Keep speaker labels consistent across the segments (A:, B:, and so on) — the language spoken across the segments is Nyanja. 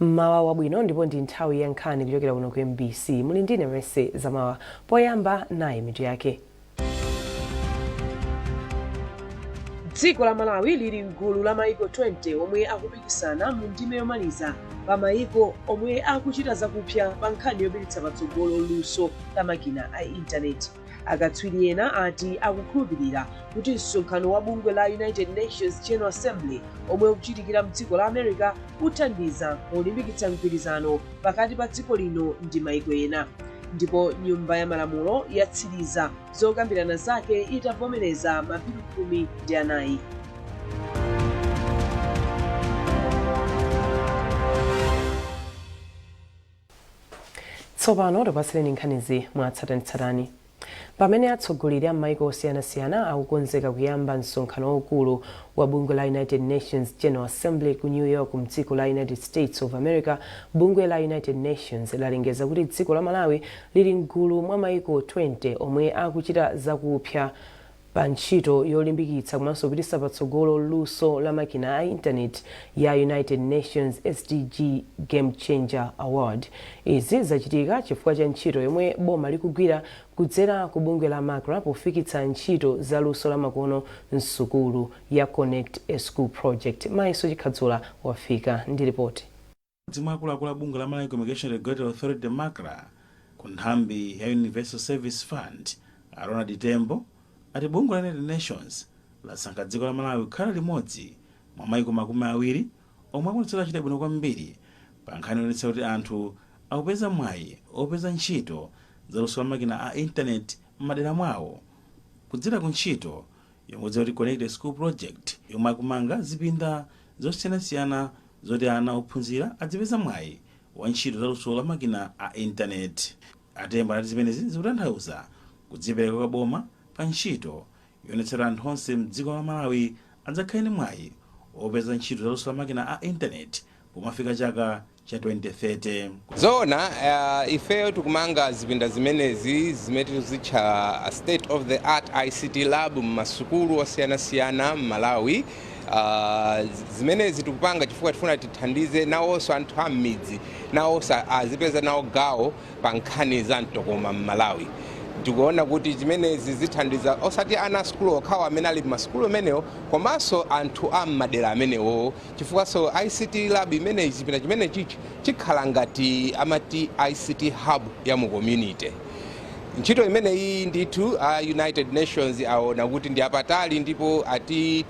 A: Mmawa wabwino ndipo ndi nthawi ya nkhani kuchokera kuno ku MBC. Muli ndine Mercy Zamawa. Poyamba nayi mitu yake.
B: Dziko la Malawi lili mgulu la maiko 20 omwe akupikisana mu ndime yomaliza pa maiko omwe akuchita zakupsa pa nkhani yopititsa patsogolo luso la makina a intaneti. Akatswiri ena ati akukhulupirira kuti msonkhano wa bungwe la United Nations General Assembly omwe ukuchitikira mdziko la America uthandiza polimbikitsa mgwirizano pakati pa dziko lino ndi maiko ena. Ndipo Nyumba ya Malamulo yatsiriza zokambirana zake itavomereza mabilu 14.
A: Tsopano tikupatsireni nkhanizi mwatsatanetsatane. Pamene atsogoleri a m'maiko osiyanasiyana akukonzeka kuyamba msonkhano waukulu wa bungwe la United Nations General Assembly ku New York mdziko la United States of America, bungwe la United Nations lalengeza kuti dziko la Malawi lili mgulu mwa maiko 20 omwe akuchita zakupsa pa ntchito yolimbikitsa komanso kupititsa patsogolo luso la makina a intaneti ya United Nations SDG Game Changer Award. Izi zachitika chifukwa cha ntchito yomwe boma likugwira kudzera ku bungwe la Macra pofikitsa ntchito za luso la makono m'sukulu ya Connect a School Project. Mayeso Chikhadzula wafika ndi ripoti.
C: Mmodzi mwa akuluakulu a bungwe la Malawi Communication Regulatory Authority, Macra, ku nthambi ya Universal Service Fund, a Ronald Tembo, ati bungwe la United Nations lasankha dziko la Malawi kukhala limodzi mwa maiko 20 omwe akuonetsa kuti achita bwino kwambiri pa nkhani yoonetsetsa kuti anthu akupeza mwayi opeza ntchito za luso la makina a intaneti m'madera mwawo kudzera ku ntchito yomwe ikudziwika kuti Connect a School Project yomwe akumanga zipinda zosiyanasiyana zoti ana ophunzira adzipeza mwayi wa ntchito za luso la makina a intaneti. A Tembo anati zimenezi zikutanthauza kudzipereka kwa boma pa ntchito yoonetsetsa kuti anthu onse mdziko la Malawi adzakhale ndi mwayi opeza ntchito za luso la makina a intaneti pomafika chaka cha 2030.
D: Zoona, ifeyo tikumanga zipinda zimenezi zimene tikuzitcha state of the art ICT lab m'masukulu osiyanasiyana m'Malawi. Zimenezi tikupanga chifukwa tifuna tithandize nawonso anthu a m'midzi, nawonso azipeza nawo gawo pa nkhani za mtokoma m'Malawi. Tikuona kuti zimenezi zithandiza osati ana a sukulu okhawo amene ali m'masukulu amenewo, komanso anthu a m'madera amenewo, chifukwanso ICT lab imeneyi, chipinda chimenechichi chikhala ngati amati ICT hub ya mu community. Ntchito imeneyi ndithu a United Nations aona kuti ndi apatali ndipo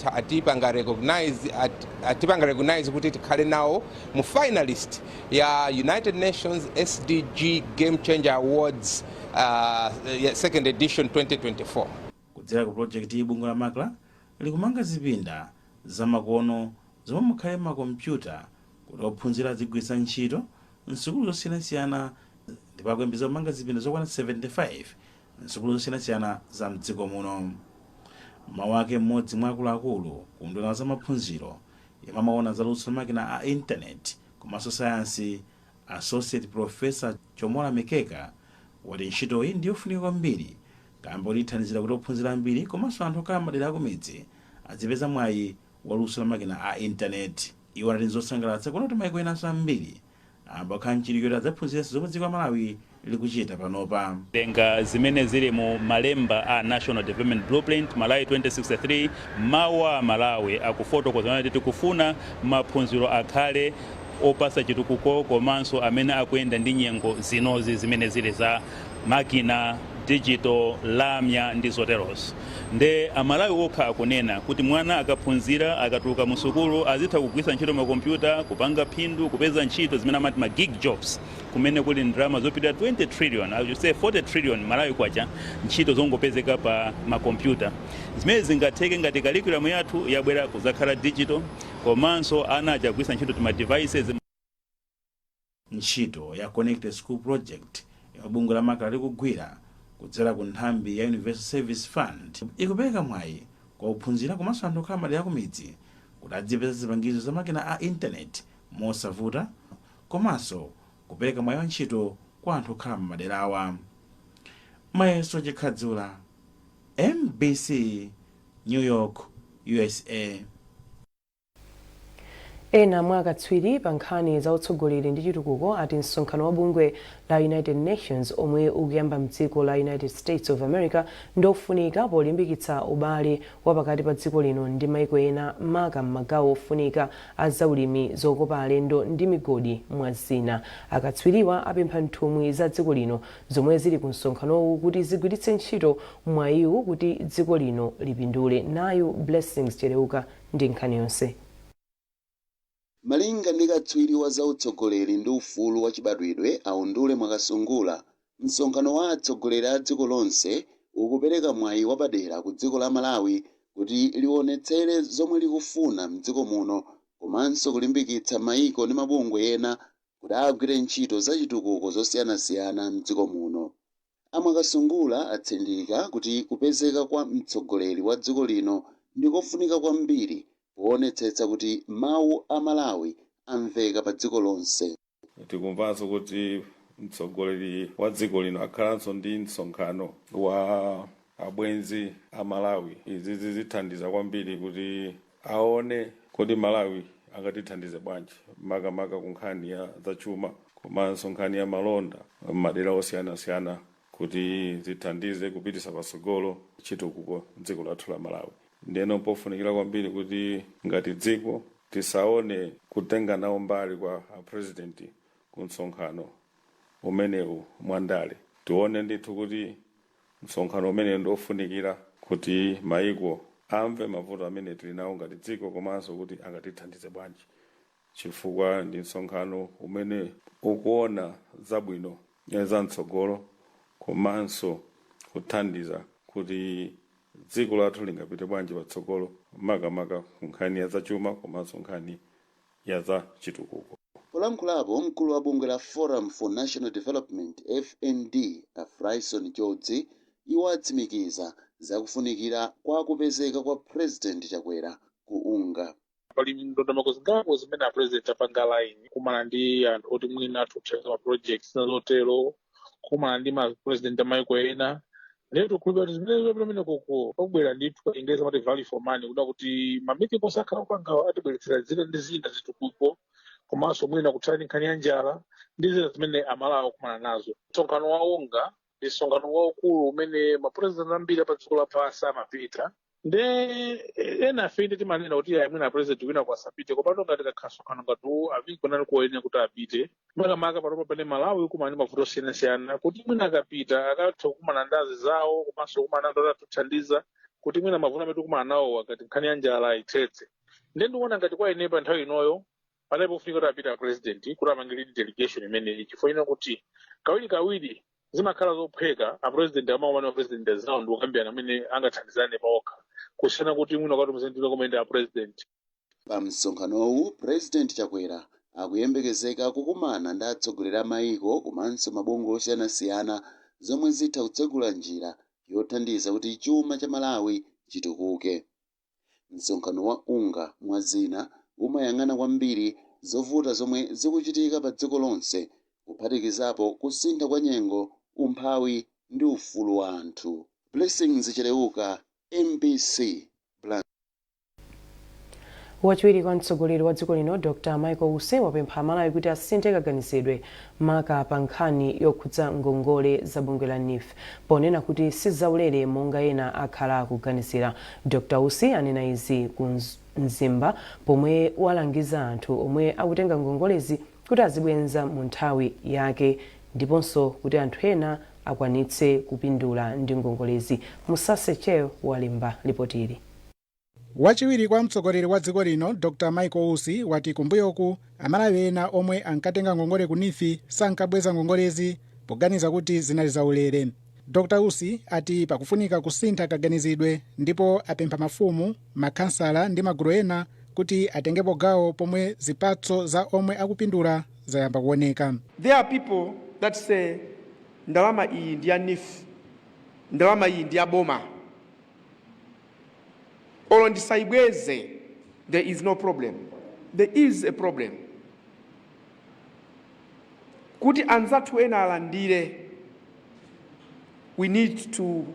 D: atipanga recognize kuti tikhale nawo mu finalist ya United Nations SDG Game Changer Awards second edition 2024.
C: Kudzera ku project iyi, bungwe la Macra likumanga zipinda zamakono zomwe mukhale makompyuta kuti ophunzira adzigwiritsa ntchito m'sukulu zosiyanasiyana ndipo akuyembekeza kumanga zipinda zokwana 75 m'sukulu zosiyanasiyana za mdziko muno. M'mawu ake, mmodzi mwa akuluakulu ku unduna wa zamaphunziro yemwe amaona za luso la makina a intaneti komanso sayansi, Associate Professor Chomola Mikeka, wati ntchitoyi ndi yofunika kwambiri kamba kuti ithandizira kuti ophunzira ambiri komanso anthu okhala m'madera akumidzi adzipeza mwayi wa luso la makina a intaneti. Iwo anati nzosangalatsa kuona kuti maiko enanso ambiri ayamba kukhala nchidwi choti adzaphunzirenso zomwe dziko la Malawi likuchita panopa.
E: Tenga zimene zili mu malemba a National Development Blueprint Malawi 2063, mawu a Malawi akufotokoza kuti tikufuna maphunziro akhale opasa chitukuko komanso amene akuyenda ndi nyengo zinozi zimene zili za makina, digital, lamya ndi zoterozo. Nde Amalawi okha akunena kuti mwana akaphunzira, akatuluka mu sukulu, azitha kugwiritsa ntchito makompyuta kupanga phindu, kupeza ntchito zimene amati ma gig jobs, kumene kuli ndalama zopita 20 trillion, I should say 40 trillion Malawi kwacha, ntchito zongopezeka pa makompyuta, zimene zingatheke ngati curriculum yathu yabwera kuzakhala digital komanso ana aja kugwiritsa ntchito tima devices.
C: Ntchito ya Connect a School Project yomwe bungwe la Macra likugwira kudzera ku nthambi ya Universal Service Fund ikupereka mwayi kwa ophunzira komanso anthu okhala madera akumidzi kuti adzipeza zipangizo za makina a intaneti mosavuta komanso kupereka mwayi wa ntchito kwa anthu okhala m'maderawa. Mayeso Chikhadzula, MBC, New York, USA.
A: Ena mwa akatswiri pa nkhani za utsogoleri ndi chitukuko ati msonkhano wa bungwe la United Nations omwe ukuyamba mdziko la United States of America ndofunika polimbikitsa ubale wa pakati pa dziko lino ndi maiko ena, maka m'magawo ofunika a zaulimi, zokopa alendo ndi migodi, mwa zina. Akatswiriwa apempha nthumwi za dziko lino zomwe zili ku msonkhanowu kuti zigwiritse ntchito mwayiwu kuti dziko lino lipindule. Nayu Blessings Chereuka ndi nkhani yonse.
F: Malinga ndi katswiri wa zautsogoleri ndi ufulu wachibadwidwe, Aundule Mwakasungula, msonkhano wa atsogoleri a dziko lonse ukupereka mwayi wapadera ku dziko la Malawi kuti lionetsere zomwe likufuna mdziko muno komanso kulimbikitsa mayiko ndi mabungwe ena kuti agwire ntchito zachitukuko zosiyanasiyana mdziko muno. Amwakasungula atsindika kuti kupezeka kwa mtsogoleri wa dziko lino ndikofunika kwambiri poonetsetsa kuti mawu a Malawi amveka pa dziko lonse.
G: Tikumvanso kuti mtsogoleri wa dziko lino akhalanso ndi msonkhano wa abwenzi a Malawi. Izi zithandiza kwambiri kuti aone kuti Malawi angatithandize bwanji, makamaka ku nkhani ya zachuma komanso nkhani ya malonda m'madera osiyanasiyana, kuti zithandize kupitisa patsogolo chitukuko dziko lathu la Malawi. Ndiyeno pofunikira kwambiri kuti ngati dziko tisaone kutenga nawo mbali kwa a president ku msonkhano umenewu mwandale. Tione ndithu kuti msonkhano umenewu ndiofunikira kuti maiko amve mavuto amene tili nawo ngati dziko komanso kuti angatithandize bwanji, chifukwa ndi msonkhano umene ukuona zabwino za mtsogolo komanso kuthandiza kuti dziko lathu lingapite bwanji patsogolo, makamaka ku nkhani ya zachuma komanso nkhani ya za chitukuko.
F: Polankhulapo, mkulu wa bungwe la Forum for National Development, FND, a Fryson Chodzi, iwo atsimikiza zakufunikira kwa kupezeka kwa President Chakwera ku UNGA.
H: Pali ndondomeko zingapo zimene a president apanga line kumana ndi anthu oti mwina athu kuthandiza ma projects zotero, kumana ndi ma president amayiko ena. Ndiye tikukhulupirira kuti zimene pamene koko pakubwera ndithu, Ingereza amati value for money, kuda kuti ma meeting onse akhala kupangawo atibweretsera zina ndi zina, zitukuko komanso mwina kuthana ndi nkhani ya njala ndi zina zimene Amalawi akumana nazo. Msonkhano wa UNGA ndi msonkhano waukulu umene ma president ambiri pa dziko lapansi amapita. Nde ena afe inde timanena kuti ayi, mwina president wina kwasapite, komatu ngati kakhala msonkhano ngati uwu aviki kunali koyenera kuti apite, makamaka panopa pene Malawi kumana ndi mavuto osiyanasiyana, kuti mwina akapita akatha kukumana ndi azinzawo komanso kukumana ndi anthu atithandiza kuti mwina mavuto amene tikumana nawo ngati nkhani ya njala ayithetse. Nde ndikuona ngati kwa ine pa nthawi inoyo panali pofunika kuti apite a president kuti apange lead delegation imeneyi, chifukwa ina kuti kawirikawiri zimakhala zophweka a president amakumana na president zawo ndi kukambirana amene angathandizane paokha, kusiyana kuti mwina ukatumiza ndilo komende a president.
F: Pa msonkhanowu, President Chakwera akuyembekezeka kukumana ndi atsogoleri a mayiko komanso mabungwe osiyanasiyana, zomwe zitha kutsegula njira yothandiza kuti chuma cha Malawi chitukuke. Msonkhano wa UNGA, mwa zina, umayang'ana kwambiri zovuta zomwe zikuchitika pa dziko lonse, kuphatikizapo kusintha kwa nyengo, umphawi ndi ufulu wa anthu. Blessings Chereuka, MBC, Blantyre.
A: Wachiwiri kwa mtsogoleri wa dziko lino, Dr Michael Usi, wapempha Amalawi kuti asinthe kaganizidwe, maka pa nkhani yokhudza ngongole za bungwe la NEEF, ponena kuti sizaulere monga ena akhala akuganizira. Dr Usi anena izi ku Mzimba pomwe walangiza anthu omwe akutenga ngongolezi kuti azibwenza mu nthawi yake ndiponso kuti anthu ena akwanitse kupindula ndi ngongolezi. Musase Chel walemba ripoti ili.
I: Wachiwiri kwa mtsogoleri wa dziko lino, Dr Michael Usi, wati kumbuyoku Amalawi ena omwe ankatenga ngongole ku NEEF sankabweza ngongolezi poganiza kuti zinali zaulere. Dr Usi ati pakufunika kusintha kaganizidwe ndipo apempha mafumu, makhansala ndi magulu ena kuti atengepo gawo pomwe zipatso za omwe akupindula zayamba kuoneka.
J: There are people that say ndalama iyi ndi ya NEEF, ndalama iyi ndi ya boma, olo ndisayibweze there is no problem. There is a problem kuti anzathu ena alandire, we need to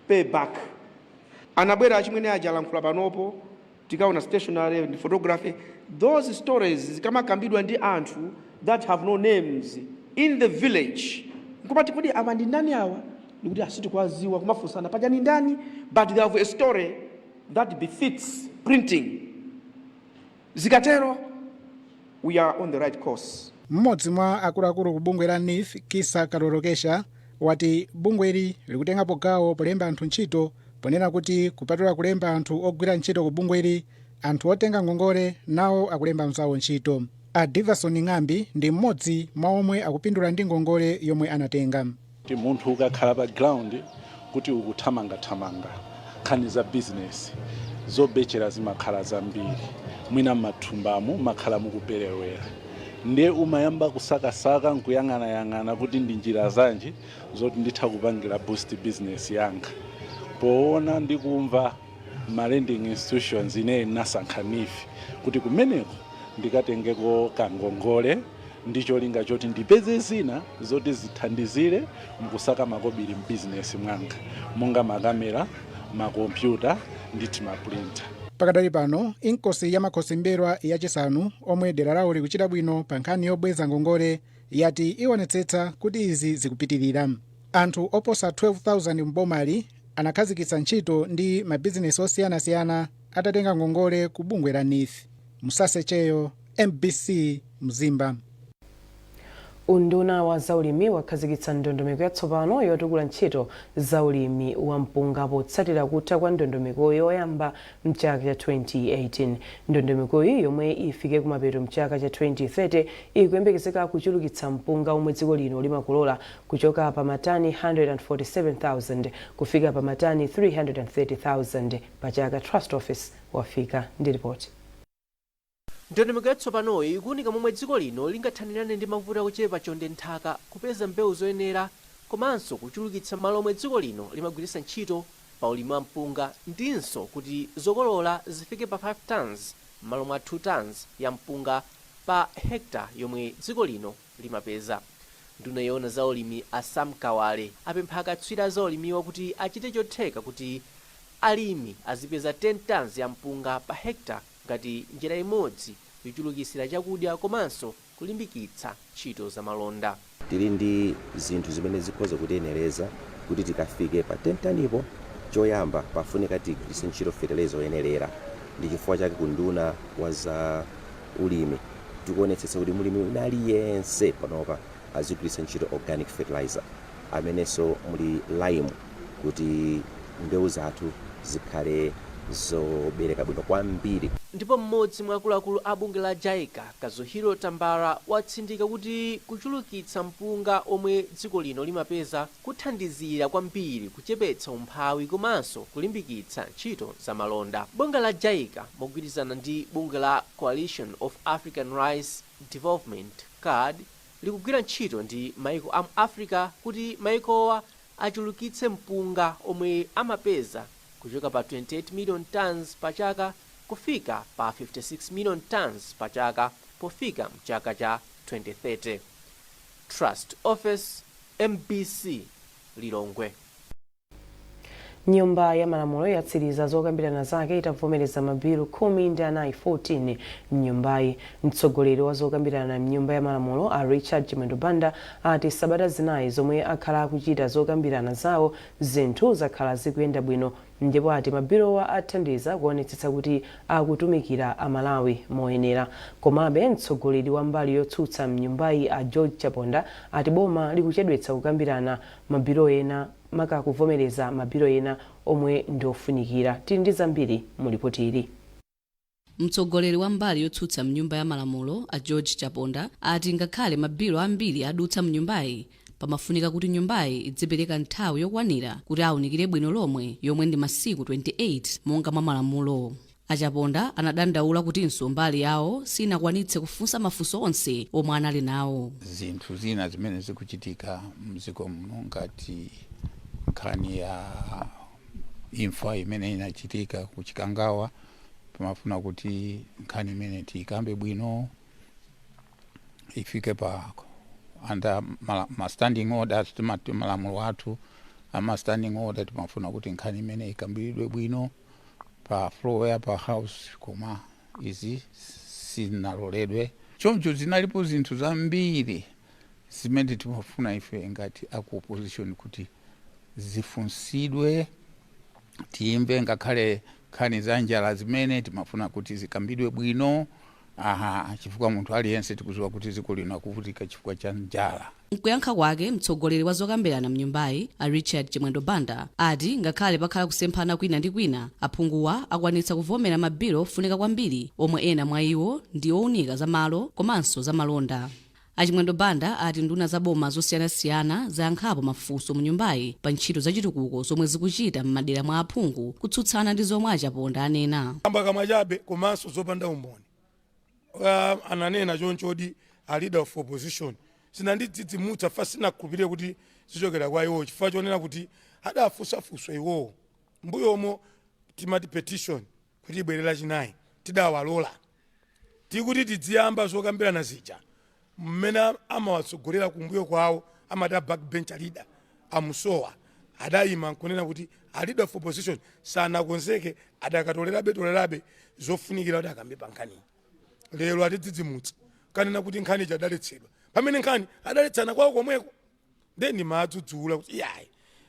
J: pay back. Anabwera achimwene aja, alankhula panopo. Tikaona stationery and photography. Those stories zikamakambidwa ndi anthu that have no names in the village, nkumati, "Kodi awa ndi ndani awa?" Ndikuti asitikuwaziwa, kumafunsana, "Paja ni ndani?" But they have a story that befits printing. Zikatero, we are on the right course.
I: Mmodzi mwa akuluakulu ku bungwe la NEEF, Kisa Kalolokesha, wati bungweli likutengapo gawo polemba anthu ntchito, ponena kuti kupatula kulemba anthu ogwira ntchito ku bungweli, anthu otenga ngongole nawo akulemba mzawo ntchito. A Diverson Ng'ambi ndi mmodzi mwa omwe akupindula ndi ngongole yomwe anatenga.
K: Kuti munthu ukakhala pa ground kuti ukuthamangathamanga nkhani za business, zobechera zimakhala zambiri, mwina m'mathumbamo makhala mukuperewera, ndiye umayamba kusakasaka nkuyang'anayang'ana kuti ndi njira zanji zoti nditha kupangira boost business yanga. Poona ndi kumva ma lending institutions, ine nasankha NEEF kuti kumeneko ndikatengeko kangongole ndi cholinga choti ndipeze zina zoti zithandizire mkusaka makobiri mbizinesi mwanga, monga makamera, makompyuta ndi timaprinter.
I: Pakadali pano, Inkosi ya Makhosi M'mbelwa yachisanu, omwe dera lawo likuchita bwino pa nkhani yobweza ngongole, yati ionetsetsa kuti izi zikupitirira. Anthu oposa 12,000 mbomali anakhazikitsa ntchito ndi mabizinesi osiyanasiyana atatenga ngongole ku bungwe la NEEF. Musasecheyo, MBC, Mzimba.
A: Unduna wa zaulimi wakhazikitsa ndondomeko yatsopano yotukula ntchito zaulimi wa mpunga potsatira kutha kwa ndondomeko yoyamba mchaka cha 2018. Ndondomekoyi, yomwe ifike kumapeto mchaka cha 2030, ikuyembekezeka kuchulukitsa mpunga omwe dziko lino limakolola kuchoka pa matani 147,000 kufika pa matani 330,000 pa chaka. Trust Office wafika ndi ripoti.
L: Ndondomeko yatsopanoyi ikuwunika momwe dziko lino lingathanirane ndi mavuto akuchepa chonde nthaka, kupeza mbewu zoyenera, komanso kuchulukitsa malo omwe dziko lino limagwiritsa ntchito pa ulimi wa mpunga, ndinso kuti zokolola zifike pa 5 tons m'malo mwa 2 tons ya mpunga pa hekta yomwe dziko lino limapeza. Nduna yoona za ulimi, a Sam Kawale, apempha akatswiri a zaulimiwa kuti achite chotheka kuti alimi azipeza 10 tons ya mpunga pa hekta ngati njira imodzi yochulukitsira chakudya komanso kulimbikitsa ntchito zamalonda.
M: Tili ndi zinthu zimene zikhoza kutiyenereza kuti tikafike pa 10 tanipo. Choyamba, pafunika tigwiritse ntchito feteleza oyenerera. Ndi chifukwa chake ku unduna wa za ulimi tikuonetsetsa kuti mulimi wina aliyense panopa azigwiritsa ntchito organic fertilizer amenenso muli lime, kuti mbewu zathu zikhale zobereka bwino kwambiri.
L: Ndipo mmodzi mwa akuluakulu a bungwe la JICA, Kazuhiro Tambara, watsindika kuti kuchulukitsa mpunga omwe dziko lino limapeza kuthandizira kwambiri kuchepetsa umphawi komanso kulimbikitsa ntchito zamalonda. Bungwe la JICA mogwirizana ndi bungwe la Coalition of African Rice Development, CARD, likugwira ntchito ndi maiko a mu Africa kuti maikowa achulukitse mpunga omwe amapeza kuchoka pa 28 million tons pa chaka kufika pa 56 million tons pa chaka pofika mchaka cha 2030. Trust Office, MBC, Lilongwe.
A: Nyumba ya Malamulo yatsiriza zokambirana zake itavomereza mabilu 14 14 mnyumbayi. Mtsogoleri wa zokambirana mnyumba ya Malamulo, a Richard Chimwendo Banda, ati sabata 4 zomwe akhala akuchita zokambirana zawo, zinthu zakhala zikuyenda bwino, ndipo ati mabilowa athandiza kuonetsetsa kuti akutumikira Amalawi moyenera. Komabe, mtsogoleri wa mbali yotsutsa mnyumbayi, a George Chaponda, ati boma likuchedwetsa kukambirana mabilo ena, maka kuvomereza mabilo ena omwe ndiofunikira. Tili ndi zambiri mu ripoti ili.
N: Mtsogoleri wa mbali yotsutsa mnyumba ya Malamulo, a George Chaponda, ati ngakhale mabilo ambiri adutsa mnyumbayi, pamafunika kuti nyumbayi idzipereka nthawi yokwanira kuti awunikire bwino lomwe, yomwe ndi masiku 28 monga mwa malamulo. Achaponda anadandaula kutinso mbali yawo sinakwanitse kufunsa mafunso onse omwe anali nawo.
O: Zinthu zina zimene zikuchitika mdziko muno, ngati nkhani ya imfa imene inachitika ku Chikangawa, pamafuna kuti nkhani imene tiyikambe bwino, ifike pa under ma standing orders. Timati malamulo athu ama standing order, timafuna kuti nkhani imene ikambiridwe bwino. Pa floor ya pa House, koma izi sizinaloledwe. Choncho zinalipo zinthu zambiri zimene timafuna ife ngati aku opposition kuti zifunsidwe, timve, ngakhale nkhani za njala zimene timafuna kuti zikambidwe bwino, aha, chifukwa munthu aliyense tikudziwa kuti dziko lino akuvutika chifukwa cha njala.
N: Mkuyankha kwake, mtsogoleri wa zokambirana mnyumbayi a Richard Chimwendo Banda ati ngakhale pakhala kusemphana kwina ndi kwina, aphunguwa akwanitsa kuvomera mabilo ofunika kwambiri omwe ena mwa iwo ndi owunika za malo komanso za malonda. Achimwendo Banda ati nduna za boma zosiyanasiyana zayankhapo mafunso mu nyumbayi pa ntchito zachitukuko zomwe zikuchita m'madera mwa aphungu, kutsutsana ndi zomwe Achaponda anena.
P: Kamba kamwa chabe komanso zopanda umboni. Ananena chonchodi a leader of opposition, zinandidzidzimutsa fa sinakhulupirire kuti zichokera kwa iwowo, chifukwa chonena kuti adafunsafunso iwowo mbuyomo. Timati petition kuti ibwerera chinayi, tidawalola tikuti tidziyamba zokambirana zija. Mmene amawatsogolera kumbuyo kwawo, amati a backbench leader amusowa, adayima nkunena kuti a leader of opposition sanakonzeke, adakatolerabe tolerabe zofunikira kuti akambe pa nkhaniyi. Lero atidzidzimutsa kanena kuti nkhani ija adaletsedwa, pamene nkhani adaletsana kwawo komweko. Nde ndimadzudzula kuti iyayi,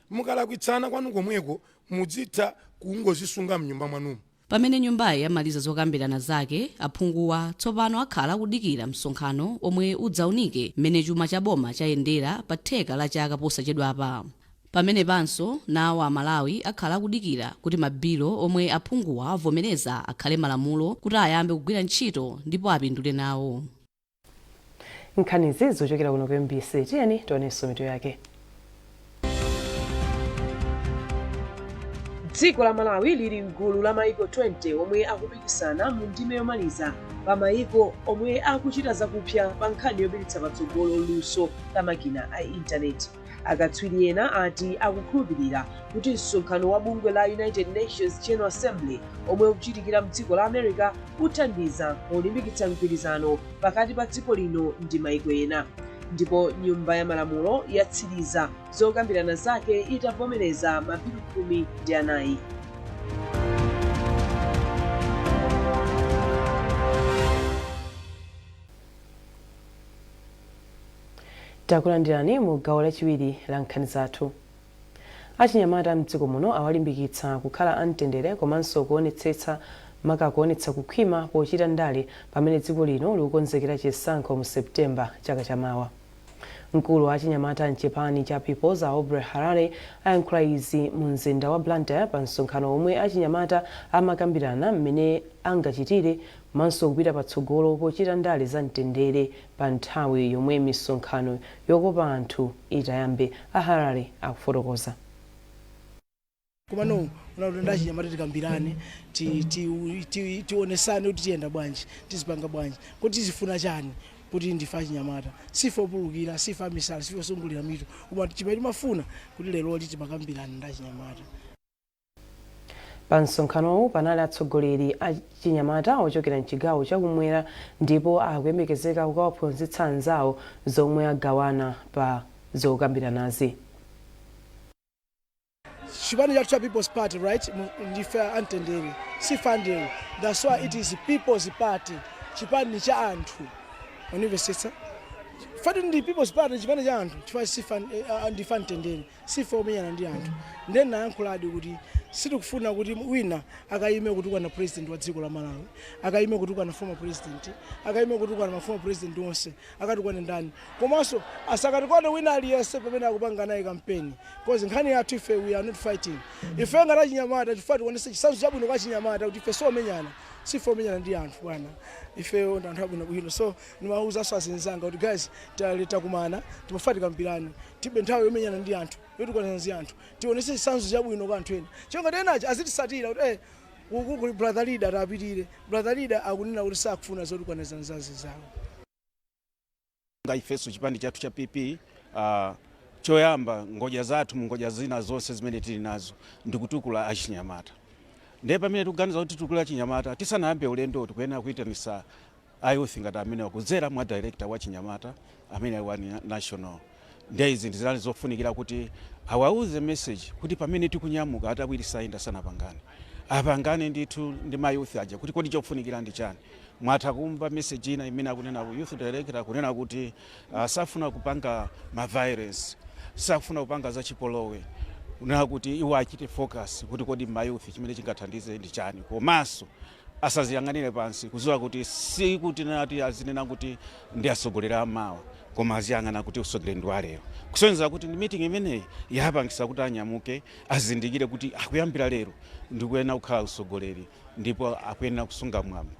P: mukalakwitsana kwanu komweko mudzitha kungozisunga mnyumba mwanumo.
N: Pamene nyumbayi yamaliza zokambirana zake, aphunguwa tsopano akhala akudikira msonkhano omwe udzaunike mmene chuma cha boma chayendera pa theka la chaka posachedwapa. Pamene panso nawo Amalawi akhala akudikira kuti mabilo omwe aphunguwa avomereza akhale malamulo kuti ayambe kugwira ntchito ndipo apindule nawo.
A: Nkhanizi zochokera kuno ku MBC. Tiyeni tionenso mitu yake.
B: Dziko la Malawi lili mgulu la maiko 20 omwe akupikisana mu ndime yomaliza pa maiko omwe akuchita zakupsa pa nkhani yopititsa patsogolo luso la makina a intaneti. Akatswiri ena ati akukhulupirira kuti msonkhano wa bungwe la United Nations General Assembly omwe ukuchitikira mdziko la America uthandiza polimbikitsa mgwirizano pakati pa dziko lino ndi maiko ena. Ndipo Nyumba ya Malamulo yatsiriza zokambirana zake itavomereza mabilu 14.
A: Takulandirani mu gawo lachiwiri la nkhani zathu. Achinyamata mdziko muno awalimbikitsa kukhala amtendere komanso kuonetsetsa maka kuonetsa kukhwima pochita ndale pamene dziko lino likukonzekera chisankho mu September chaka chamawa. Mkulu wa achinyamata mchipani cha Peoples, Aubrey Harare, ayankhula izi mu mzinda wa Blantyre pa msonkhano omwe achinyamata amakambirana mmene angachitire komanso kupita patsogolo pochita ndale za mtendere pa nthawi yomwe misonkhano yokopa anthu itayambe. A Harare akufotokoza.
Q: Komano unakuti ndachinyamata tikambirane, tionesane kuti tiyenda bwanji, tizipanga bwanji, kuti tizifuna chani, kuti ndife achinyamata, sife opulukira, sife amisala, sife osungulira mitu, koma chimene timafuna kuti leroli timakambirana ndi achinyamata.
A: Pa msonkhanowu panali atsogoleri a chinyamata ochokera mchigawo chakumwera ndipo akuyembekezeka kukawaphunzitsa anzawo zomwe agawana pa zokambiranazi.
Q: Chipani chathu cha People's Party, right, ndife amtendere, sife andewu. That's why it is People's Party, chipani cha anthu, unimvetsetsa? Fati ndi People's Party, chipani cha anthu, chifukwa sife ndife amtendere, sife omenyana ndi anthu. Ndiye nayankhuladi kuti sitikufuna kuti wina akayime kutukwana president wa dziko la Malawi, akayime kutukwana former president, akayime kutukwana ma former president onse, akatukwane ndani, komanso asakatukwane wina aliyense pamene akupanga naye kampeni, cause nkhani yathu ife, we are not fighting. Ife ngati achinyamata chifukwa tionese chitsanzo chabwino kwa achinyamata kuti ife siomenyana, sife omenyana ndi anthu bwana, ifeyo ndi anthu abwinobwino. So ndimawuzanso azinzanga kuti guys, tali takumana, timafuna tikambirane, tibe nthawi yomenyana ndi anthu, yotukwana ndi anthu. Tionese chitsanzo chabwino kwa anthu ena, chonga enachi azitisatira kuti uku kuli brother leader, tapitire brother leader akunena kuti sakufuna zotukwana zanzazi zawo.
R: Nga ifenso chipani chathu cha PP, choyamba ngodya zathu, mungodya zina zonse zimene tili nazo, ndikutukula achinyamata. Ndiye pamene tikuganiza kuti titukule achinyamata, tisanayambe ulendo tikuyenera kuyitanisa a youth ngati amene kudzera mwa director wa chinyamata amene ali wa national. Ndiye izi ndi zinali zofunikira kuti awauze message kuti pamene tikunyamuka, atawiri sayenda sanapangane. Apangane ndithu ndi ma youth aja kuti kodi chofunikira ndi chani. Mwatha kumva message ina imene akunena ku youth director, kunena kuti safuna kupanga ma violence, safuna kupanga zachipolowe, kunena kuti iwo achite focus kuti kodi ma youth chimene chingathandize ndi chani, komanso asaziyang'anire pansi, kuziwa kuti sikuti nati azinena kuti ndi atsogoleri amawa, koma aziyang'ana kuti utsogoleri ndi walero, kusonyeza kuti ndi meeting imeneyi yapangisa kuti anyamuke, azindikire kuti akuyambira lero ndikuyenera kukhala utsogoleri ndipo akuyenera kusunga mwambo.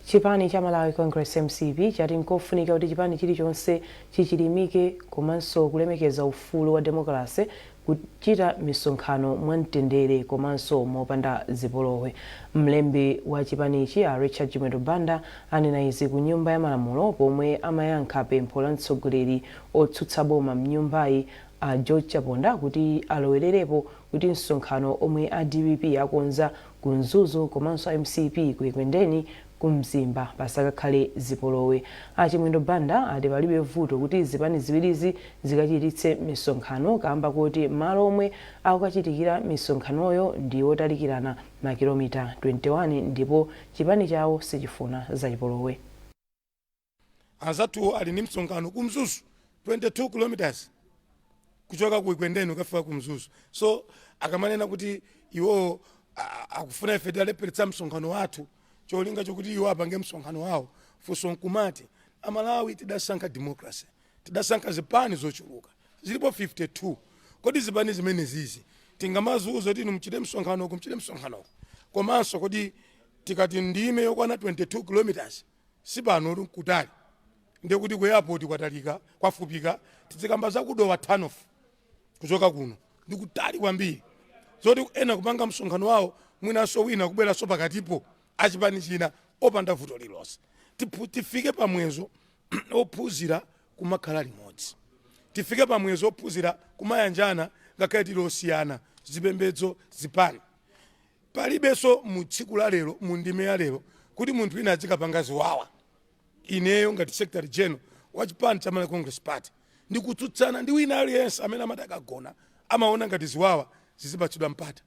A: Chipani cha Malawi Congress, MCP, chati nkofunika kuti chipani chilichonse chichilimike komanso kulemekeza ufulu wa demokrasi, kuchita misonkhano mwamtendere komanso mopanda zipolowe. Mlembi wa chipanichi, a Richard Chimwendo Banda, anena izi ku Nyumba ya Malamulo pomwe amayankha pempho la mtsogoleri otsutsa boma mnyumbayi, a George Chaponda, kuti alowererepo kuti msonkhano omwe a DPP akonza ku Mzuzu komanso a MCP ku Ekwendeni ku Mzimba pasakakhale zipolowe. A Chimwendo Banda ati palibe vuto kuti zipani ziwirizi zikachititse misonkhano kamba kuti malo omwe akukachitikira misonkhanoyo ndi otalikirana makilomita 21 ndipo chipani chawo sichifuna zachipolowe.
P: Anzathu ali ndi msonkhano ku Mzuzu, 22 kilometers kuchoka ku Ekwendeni ukafika ku Mzuzu. So akamanena kuti iwo akufuna ife tialepheretsa msonkhano wathu cholinga chokuti iwo apange msonkhano wawo, funso nkumati, Amalawi tidasankha democracy, tidasankha zipani zochuluka, zilipo 52. Kodi zipani zimene zizi tingamaziuza kuti inu mchite msonkhano uku, mchite msonkhano uku? Komanso kodi tikati ndime yokwana 22 kilometers, sipano kutali, ndekuti ku airport kwatalika, kwafupika. Tizikamba za ku Dowa turn-off kuchoka kuno ndi kutali kwambiri, zoti ena kupanga msonkhano wawo, mwinanso wina kubweranso pakatipo achipani china opanda vuto lililonse. Tifike pamwezo ophunzira kumakhala limodzi, tifike pamwezo ophunzira kumayanjana ngakhale tili osiyana zipembedzo, zipani. Palibenso mu tsiku la lero, mu ndime ya lero, kuti munthu wina azikapanga ziwawa. Ineyo ngati secretary general wa chipani cha Malawi Congress Party ndikutsutsana ndi wina aliyense amene amati akagona amaona ngati ziwawa zizipatsidwa mpata.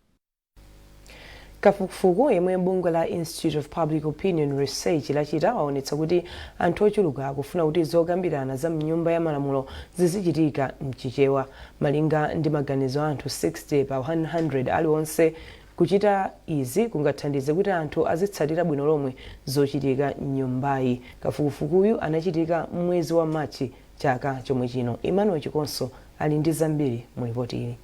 A: Kafukufuku yemwe bungwe la Institute of Public Opinion Research lachita waonetsa kuti anthu ochuluka akufuna kuti zokambirana za mnyumba ya malamulo zizichitika mChichewa. Malinga ndi maganizo a anthu 60 pa 100 aliwonse, kuchita izi kungathandize kuti anthu azitsatira bwino lomwe zochitika mnyumbayi. Kafukufukuyu anachitika mwezi wa Machi chaka chomwe chino. Emmanuel Chikonso ali ndi zambiri mu ripoti ili.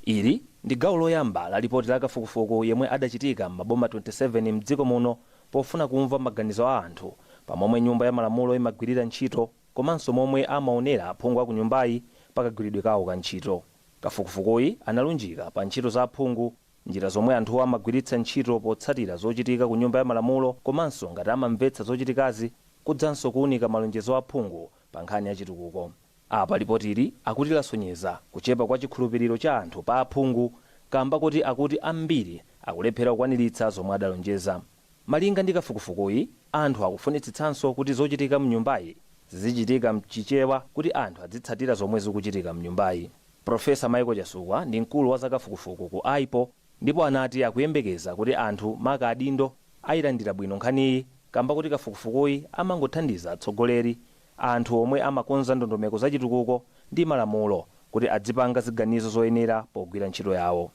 S: Ili ndi gawo loyamba la lipoti la kafukufuku yemwe adachitika m'maboma 27 mdziko muno pofuna kumva maganizo a anthu pamomwe Nyumba ya Malamulo imagwirira ntchito komanso momwe amaonera aphungu aku nyumbayi pakagwiridwe kawo ka ntchito. Kafukufukuyi analunjika pa ntchito za aphungu, njira zomwe anthuwo amagwiritsa ntchito potsatira zochitika ku Nyumba ya Malamulo komanso ngati amamvetsa zochitikazi, kudzanso kuunika malonjezo a aphungu pa nkhani ya chitukuko. Apa lipotili akuti lasonyeza kuchepa kwa chikhulupiriro cha anthu pa aphungu kamba koti akuti ambiri akulephera kukwaniritsa zomwe adalonjeza. Malinga ndi kafukufukuyi, anthu akufunitsitsanso kuti zochitika mnyumbayi zizichitika mChichewa kuti anthu adzitsatira zomwe zikuchitika mnyumbayi. Professor Michael Chasukwa ndi mkulu wa zakafukufuku ku IPOR ndipo anati akuyembekeza kuti anthu, maka adindo, ayilandira bwino nkhaniyi kamba kuti kafukufukuyi amangothandiza atsogoleri, anthu omwe amakonza ndondomeko zachitukuko ndi malamulo, kuti adzipanga ziganizo zoyenera pogwira ntchito yawo.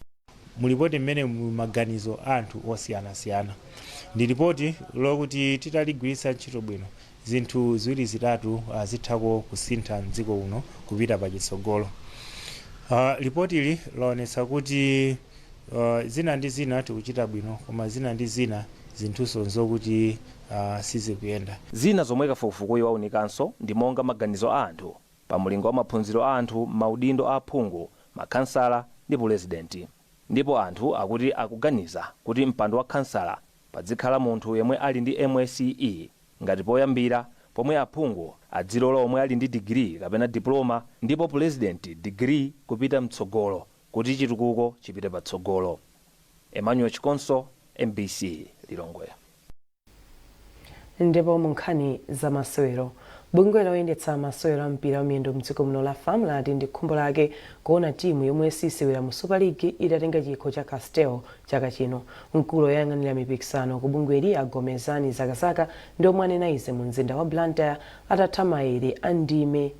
T: Mu lipoti mmene muli maganizo a anthu osiyanasiyana. Ndi lipoti lokuti titaligwiritsa ntchito bwino, zinthu ziwiri zitatu zithako kusintha mdziko uno kupita pachitsogolo. Lipotili laonetsa kuti zina ndi zina tikuchita bwino, koma zina ndi zina zinthunso nzokuti sizikuyenda.
S: Zina zomwe kafukufukuyu waunikanso ndi monga maganizo a anthu pa mulingo wa maphunziro a anthu m'maudindo a aphungu, makhansala ndi pulezidenti. Ndipo anthu akuti akuganiza kuti mpando wa khansala padzikhala munthu yemwe ali ndi MSCE ngati poyambira, pomwe aphungu adzilola omwe ali ndi digiri kapena diploma ndipo pulezidenti digiri kupita mtsogolo kuti chitukuko chipite patsogolo. Emmanuel Chikonso, MBC, Lilongwe.
A: Ndipo mu nkhani za masewero, Bungwe loyendetsa masewero a mpira wa miyendo mdziko muno la FAM lati ndi khumbo lake kuona timu yomwe sisewera mu Super League itatenga chikho cha Castel chaka chino. Mkulu woyang'anira mipikisano ku bungweli, a Gomezgani Zakazaka, ndi omwe anena izi mu mzinda wa Blantyre atatha maere a ndime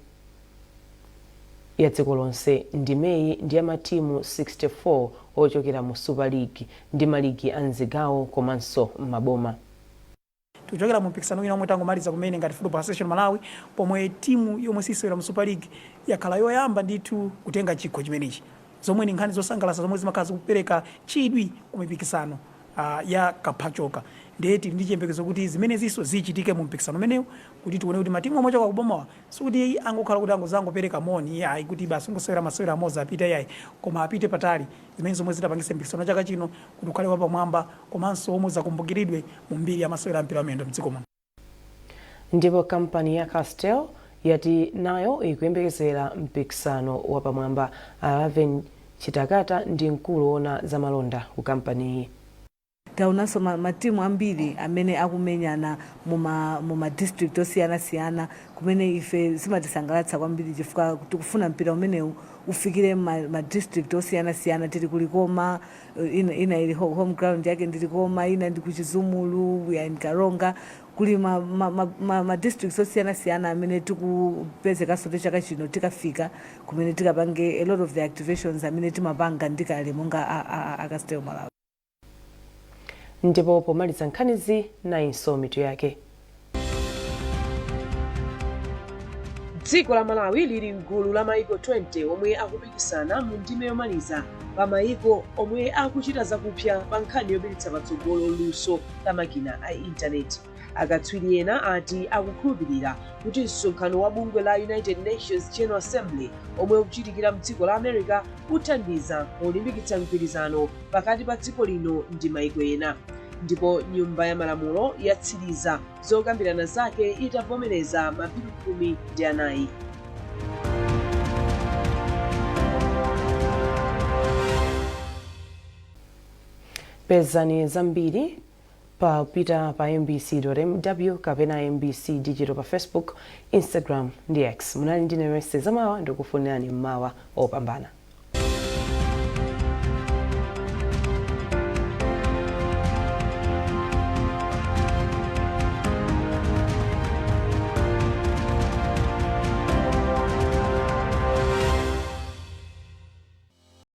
A: ya dziko lonse. Ndimeyi ndi ya matimu 64 ochokera mu Super League ndi maligi a mzigawo komanso m'maboma.
U: Tikuchokera mu mpikisano wina omwe tangomaliza kumene ngati Football Association Malawi, pomwe timu yomwe sisewera mu Super League yakhala yoyamba ndithu kutenga chikho chimenechi, zomwe ndi nkhani zosangalatsa zomwe zimakhala zikupereka chidwi ku mipikisano ya kaphachoka. Ndiye tili ndi chiyembekezo kuti zimenezinso zichitike mu mpikisano umenewu, kuti tione kuti matimu omwe achoka kubomawa sikuti angokhala kuti angozangopereka moni ayi, kuti basi ungosewera masewera amodzi apite ayi, koma apite patali, zimene zomwe zitapangitse mpikisano wa chaka chino kuti ukhale wapamwamba komanso omwe udzakumbukiridwe mu mbiri ya masewera a mpira wa miyendo mdziko muno.
A: Ndipo kampani ya Castel yati nayo ikuyembekezera mpikisano wapamwamba. A Laven Chitakata ndi mkulu woona zamalonda ku kampaniyi.
V: Taonanso matimu ambiri amene akumenyana muma district osiyanasiyana, kumene ife zimatisangalatsa kwambiri chifukwa tikufuna mpira umenewu ufikire ma district osiyanasiyana. Tili ku Likoma, ina ili home ground yake ndi Likoma, ina ndi ku Chizumulu, we are in Karonga. Kuli ma districts osiyanasiyana amene tikupezekanso ndi chaka chino tikafika kumene tikapange a lot of the activations amene timapanga ndikale monga a Castel Malawi.
A: Ndipo pomaliza nkhanizi, nayinso mitu yake.
B: Dziko la Malawi lili mgulu la maiko 20 omwe akupikisana mu ndime yomaliza pa maiko omwe akuchita zakupsa pa nkhani yopititsa patsogolo luso la makina a intaneti. Akatswiri ena ati akukhulupirira kuti msonkhano wa bungwe la United Nations General Assembly omwe ukuchitikira mdziko la America uthandiza polimbikitsa mgwirizano pakati pa dziko lino ndi maiko ena. Ndipo Nyumba ya Malamulo yatsiriza zokambirana zake itavomereza mabilu 14.
A: Pezani zambiri popita pa mbc.mw kapena MBC Digital pa Facebook, Instagram ndi X. Munali ndine Mercy Zamawa, ndikufunirani mmawa opambana.